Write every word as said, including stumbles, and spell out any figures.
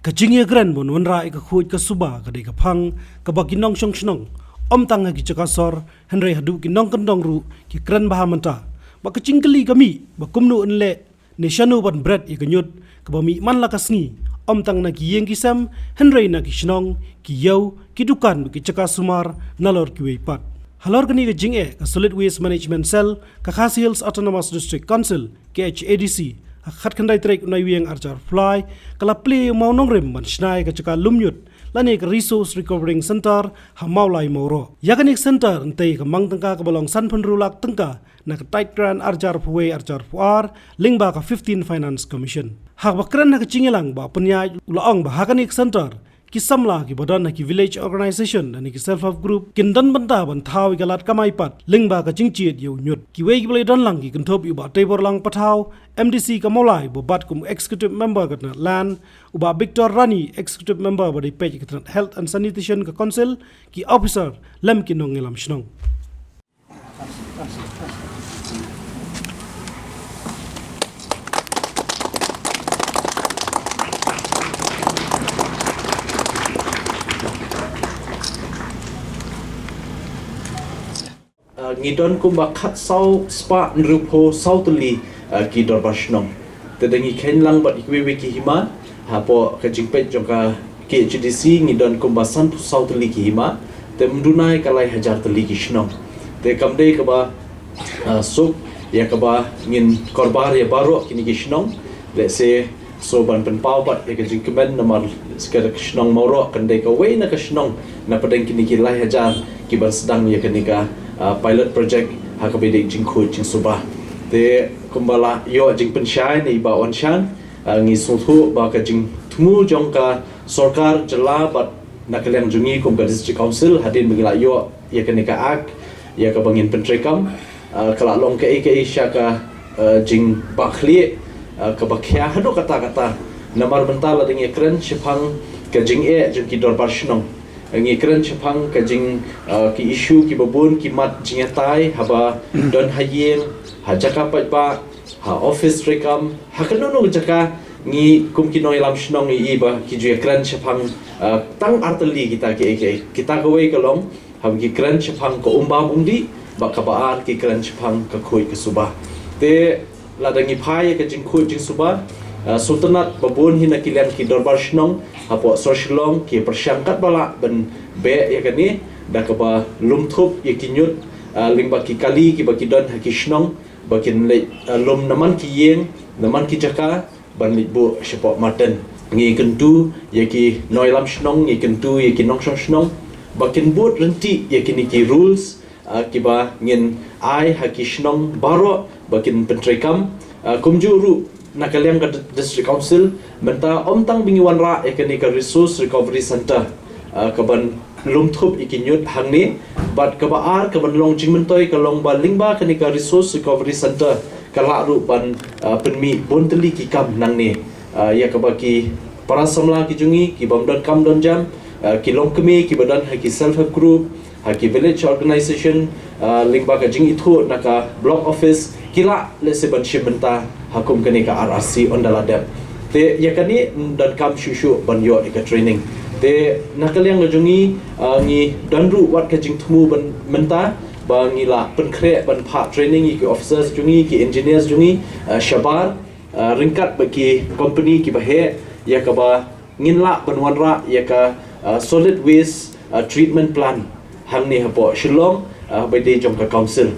Ka jingïakren ban wanrah ïa ka khuid ka suba ka dei ka phang kaba ki nongshong shnong, ym tang ha ki jaka sor, hynrei haduh ki nongkyndong ruh ki kren bha mynta. Ba ka jingkylli ka mih ba kumno yn leh ne shano ban bret ïa ka ñiut kaba mih man la ka sngi, ym tang na ki ïing ki sem, hynrei na ki shnong, ki ïew, ki dukan, ki jaka sumar nalor kiwei pat. Halor kane ka jingeh, ka Solid Waste Management Cell ka Khasi Hills Autonomous District Council, K H A D C, ha ka khatkhyndai tarik u Naiwieng arhajar arphew lai, ka la plie ïa u mawnongrim ban shna ïa ka jaka lum ñiut lane ka Resource Recovering Center ha Mawlai Mawroh. Ïa kane ka center yn tei ka mang tyngka kaba long sanphew hynriew lak tyngka na ka Tied Grant arhajar arphew wei arhajar arphew ar, lyngba ka fifteen Finance Commission. Haba kren ha ka jingïalang ba pynïaid, u la ong ba ha kane ka center ki samla kiba don ha ki village organization lane ki self help group kin don bynta ban thaw ïa ka lad kamai pat lyngba ka jingjied ïa u ñiut. Kiwei kiba la ïadon lang ki kynthup ïa u Bah Teiborlang Pathaw, M D C ka Mawlai, uba bat kum executive member ka tnat Land, u Bah Victor Rani, executive member ba dei peit ïa ka tnat Health and Sanitation ka Council, ki officer lem ki nongïalam shnong. Uh, ngi don kumba khatsaw spah hynriewphew saw tylli, uh, ki dorbar shnong. Te da ngi kheiñ lang bad kiwei kiwei ki hima, hapoh ka jingpeit jong ka K H A D C ngi don kumba sanphew saw tylli ki hima. Te ym duna ïa ka lai hajar tylli ki shnong. Te kam dei kaba, uh, suk ïa kaba ngin kyrpad ïa baroh kine ki shnong. Let's say, so ban pynpaw pat ïa ka jingkmen namar ka shnong Mawroh kan dei kawei na ka shnong na pdeng kine ki lai hajar kiban sdang ïa kane ka, ah, pilot project ha kaba ïadei jingkhuid jingsuba. Te kumba la ïoh jingpynshai na i Bah Wan Shan, ah, ngi sngewthuh ba ka jingthmu jong ka sorkar jylla bad na ka liang jong ngi kum ka District Council hadien ba ngi la ïoh ïa kane ka act ïa kaba ngin pyntreikam, ah, ka la long kaei kaei sha ka, ah, jingbakla, ah, kaba khia haduh katta katta. Namar mynta la dang ïakren shaphang ka jingeh jong ki dorbar shnong. Ngi kren shaphang ka jing, ah, ki issue kiba bun ki mat jingïatai haba don ha ïing, ha jaka paidbah, ha office treikam, ha kano kano ka jaka ngi kum ki nongïalam shnong ngi i ba ki ju ïakren shaphang, ah, tang ar tylli kita kiei kiei. Kita kawei ka long haba ki kren shaphang ka um bam um dih, bad kaba ar ki kren shaphang ka khuid ka suba. Te lada ngi phai ïa ka jingkhuid jingsuba, ah, sngewtynnat ba bun hi na ki liang ki dorbar shnong hapoh sor Shillong ki pyrshang katba lah ban beh ïa kane da kaba lum thup ïa ki ñiut, ah, lyngba ki kali kiba ki don ha ki shnong ba kin leit, ah, lum na man ki ïing, na man ki jaka, ban leit buh shapoh marten. Ngi kyntu ïa ki nongïalam shnong, ngi kyntu ïa ki nongshong shnong ba kin bud ryntih ïa kine ki rules, ah, kiba ngin ai ha ki shnong baroh ba kin pyntreikam. Ah, kumjuh ruh na ka liang ka d-, District Council mynta ym tang ba ngi wanrah ïa kane ka Resource Recovery Center, ah, kaban lum thup ïa ki ñiut hangne, bad kaba ar kaban long jingmyntoi ka long ba lyngba kane ka Resource Recovery Center ka lah ruh ban, ah, pynmih bun tylli ki kam nangne, ah, ïa kaba ki para samla ki jong ngi ki bym don kam don jam, ah, ki longkmie kiba don ha ki self help group, ha ki village organization, ah, lyngba ka jingithuh na ka block office, ki lah lehse ban shim bynta ha kum kane ka R R C ynda la dep. Te ïa kane donkam shuh shuh ban ïoh ïa ka training. Te na ka liang ka jong ngi, ah, ngi don ruh wat ka jingthmu ban mynta ba ngi la pynkhreh ban phah training ïa ki officers jong ngi, ki engineers jong ngi, ah, shabar, ah, ryngkat bad ki company kiba heh, ïa kaba ngin lah ban wanrah ïa ka, ah, solid waste, ah, treatment plant hangne hapoh Shillong, ah, ba dei jong ka council.